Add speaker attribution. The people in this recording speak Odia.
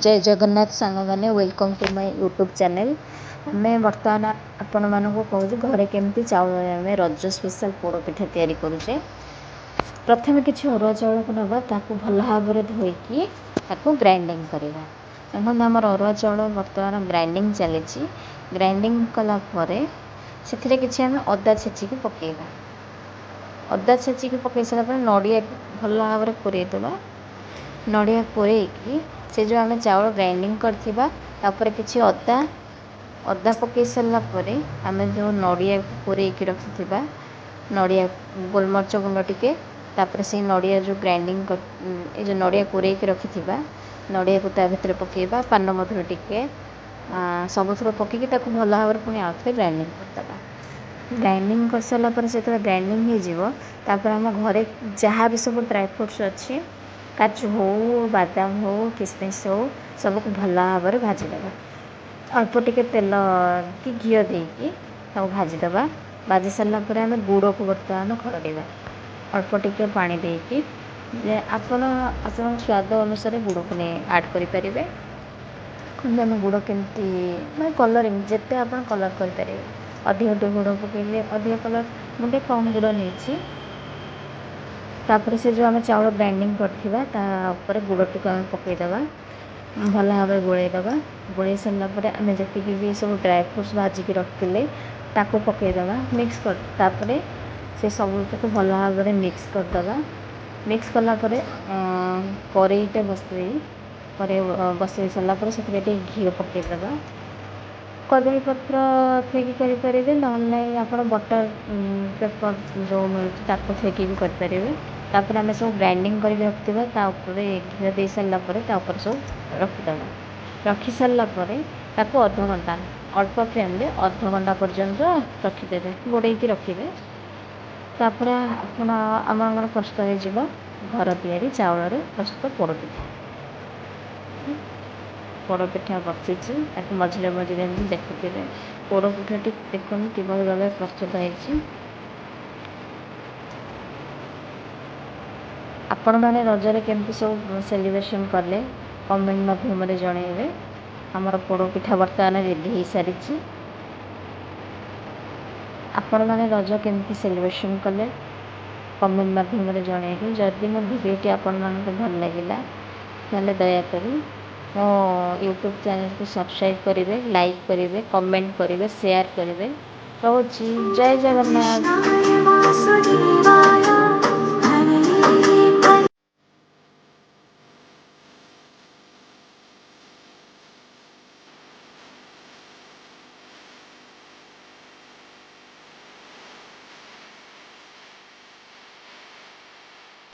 Speaker 1: ଜୟ ଜଗନ୍ନାଥ ସାଙ୍ଗମାନେ, welcome to my YouTube channel। ଆମେ ବର୍ତ୍ତମାନ ଆପଣମାନଙ୍କୁ କହୁଛୁ, ଘରେ କେମିତି ଚାଉଳରେ ଆମେ ରଜ ସ୍ପେଶାଲ୍ ପୋଡ଼ପିଠା ତିଆରି କରୁଛେ। ପ୍ରଥମେ କିଛି ଅରୁଆ ଚାଉଳକୁ ନେବା, ତାକୁ ଭଲ ଭାବରେ ଧୋଇକି ତାକୁ ଗ୍ରାଇଣ୍ଡିଙ୍ଗ କରିବା। ଦେଖନ୍ତୁ, ଆମର ଅରୁଆ ଚାଉଳ ବର୍ତ୍ତମାନ ଗ୍ରାଇଣ୍ଡିଙ୍ଗ ଚାଲିଛି। ଗ୍ରାଇଣ୍ଡିଙ୍ଗ କଲା ପରେ ସେଥିରେ କିଛି ଆମେ ଅଦା ଛେଚିକି ପକାଇବା। ଅଦା ଛେଚିକି ପକାଇ ସାରିଲା ପରେ ନଡ଼ିଆକୁ ଭଲ ଭାବରେ କୋରେଇ ଦେବା। ନଡ଼ିଆ କୋରେଇକି ସେ ଯେଉଁ ଆମେ ଚାଉଳ ଗ୍ରାଇଣ୍ଡିଙ୍ଗ କରିଥିବା, ତାପରେ କିଛି ଅଦା ଅଦା ପକାଇ ସାରିଲା ପରେ ଆମେ ଯେଉଁ ନଡ଼ିଆକୁ କୋରେଇକି ରଖିଥିବା, ନଡ଼ିଆ, ଗୋଲମରିଚ ଗୁଣ୍ଡ ଟିକେ, ତାପରେ ସେଇ ନଡ଼ିଆ ଯେଉଁ ଗ୍ରାଇଣ୍ଡିଙ୍ଗ, ଏ ଯେଉଁ ନଡ଼ିଆ କୋରେଇକି ରଖିଥିବା, ନଡ଼ିଆକୁ ତା ଭିତରେ ପକାଇବା, ପାନମଧୁରୀ ଟିକେ, ସବୁଥିରୁ ପକାଇକି ତାକୁ ଭଲ ଭାବରେ ପୁଣି ଆଉଥରେ ଗ୍ରାଇଣ୍ଡିଙ୍ଗ କରିଦେବା। ଗ୍ରାଇଣ୍ଡିଙ୍ଗ କରିସାରିଲା ପରେ, ଯେତେବେଳେ ଗ୍ରାଇଣ୍ଡିଙ୍ଗ ହେଇଯିବ, ତାପରେ ଆମ ଘରେ ଯାହା ବି ସବୁ ଡ୍ରାଏ ଫ୍ରୁଟ୍ସ ଅଛି, କାଜୁ ହଉ, ବାଦାମ ହଉ, କିସମିସ୍ ହଉ, ସବୁକୁ ଭଲ ଭାବରେ ଭାଜିଦେବା। ଅଳ୍ପ ଟିକେ ତେଲ କି ଘିଅ ଦେଇକି ତାକୁ ଭାଜିଦେବା। ଭାଜି ସାରିଲା ପରେ ଆମେ ଗୁଡ଼କୁ ବର୍ତ୍ତମାନ ଖରଡ଼ିବା ଅଳ୍ପ ଟିକେ ପାଣି ଦେଇକି, ଯେ ଆପଣ ଆପଣଙ୍କ ସ୍ୱାଦ ଅନୁସାରେ ଗୁଡ଼କୁ ନେଇ ଆଡ଼୍ କରିପାରିବେ। କିନ୍ତୁ ଆମେ ଗୁଡ଼ କେମିତି, ମାନେ କଲରିଂ ଯେତେ ଆପଣ କଲର୍ କରିପାରିବେ। ଅଧିକ ଟିକେ ଗୁଡ଼ ପକାଇଲେ ଅଧିକ କଲର୍। ମୁଁ ଟିକେ କମ୍ ଗୁଡ଼ ନେଇଛି। ତାପରେ ସେ ଯେଉଁ ଆମେ ଚାଉଳ ଗ୍ରାଇଣ୍ଡିଙ୍ଗ କରିଥିବା, ତା ଉପରେ ଗୁଡ଼ଟିକୁ ଆମେ ପକାଇଦେବା, ଭଲ ଭାବରେ ଗୋଳେଇ ଦେବା। ଗୋଳେଇ ସାରିଲା ପରେ ଆମେ ଯେତିକି ବି ସବୁ ଡ୍ରାଏ ଫ୍ରୁଟ୍ସ ଭାଜିକି ରଖିଥିଲେ, ତାକୁ ପକାଇଦେବା, ମିକ୍ସ କରି। ତାପରେ ସେ ସବୁତକ ଭଲ ଭାବରେ ମିକ୍ସ କରିଦେବା। ମିକ୍ସ କଲା ପରେ କରେଇଟା ବସେଇ, କରେଇ ବସେଇ ସାରିଲା ପରେ ସେଥିରେ ଟିକେ ଘିଅ ପକାଇଦେବା। କଦଳୀ ପତ୍ର ଥୋଇକି କରିପାରିବେ, ନହେଲେ ନାହିଁ ଆପଣ ବଟର୍ ପେପର୍ ଯେଉଁ ମିଳୁଛି, ତାକୁ ଥୋଇକି ବି କରିପାରିବେ। ତାପରେ ଆମେ ସବୁ ଗ୍ରାଇଣ୍ଡିଙ୍ଗ କରିକି ରଖିଥିବା, ତା ଉପରେ ଘିଅ ଦେଇ ସାରିଲା ପରେ ତା ଉପରେ ସବୁ ରଖିଦେବା। ରଖି ସାରିଲା ପରେ ତାକୁ ଅଧଘଣ୍ଟା ଅଳ୍ପ ଫ୍ଲେମ୍ରେ ଅଧଘଣ୍ଟା ପର୍ଯ୍ୟନ୍ତ ରଖିଦେବେ, ଘୋଡ଼େଇକି ରଖିବେ। ତାପରେ ଆପଣ ଆପଣଙ୍କର ପ୍ରସ୍ତୁତ ହେଇଯିବ ଘର ତିଆରି ଚାଉଳରେ ପ୍ରସ୍ତୁତ ପୋଡ଼ପିଠା। ପୋଡ଼ପିଠା ବସିଛି, ତାକୁ ମଝିରେ ମଝିରେ ଏମିତି ଦେଖୁଥିବେ। ପୋଡ଼ପିଠାଟି ଦେଖନ୍ତୁ କିଭଳି ଭାବେ ପ୍ରସ୍ତୁତ ହେଇଛି। ଆପଣମାନେ ରଜରେ କେମିତି ସବୁ ସେଲିବ୍ରେସନ୍ କଲେ, କମେଣ୍ଟ ମାଧ୍ୟମରେ ଜଣାଇବେ। ଆମର ପୋଡ଼ପିଠା ବର୍ତ୍ତମାନ ରେଡ଼ି ହେଇସାରିଛି। ଆପଣମାନେ ରଜ କେମିତି ସେଲିବ୍ରେସନ୍ କଲେ, କମେଣ୍ଟ ମାଧ୍ୟମରେ ଜଣାଇବେ। ଯଦି ମୋ ଭିଡ଼ିଓଟି ଆପଣମାନଙ୍କୁ ଭଲ ଲାଗିଲା, ତାହେଲେ ଦୟାକରି ମୋ ୟୁଟ୍ୟୁବ୍ ଚ୍ୟାନେଲକୁ ସବସ୍କ୍ରାଇବ୍ କରିବେ, ଲାଇକ୍ କରିବେ, କମେଣ୍ଟ କରିବେ, ସେୟାର କରିବେ। ରହୁଛି, ଜୟ ଜଗନ୍ନାଥ।
Speaker 2: कृष्णाय वासुदेवाय।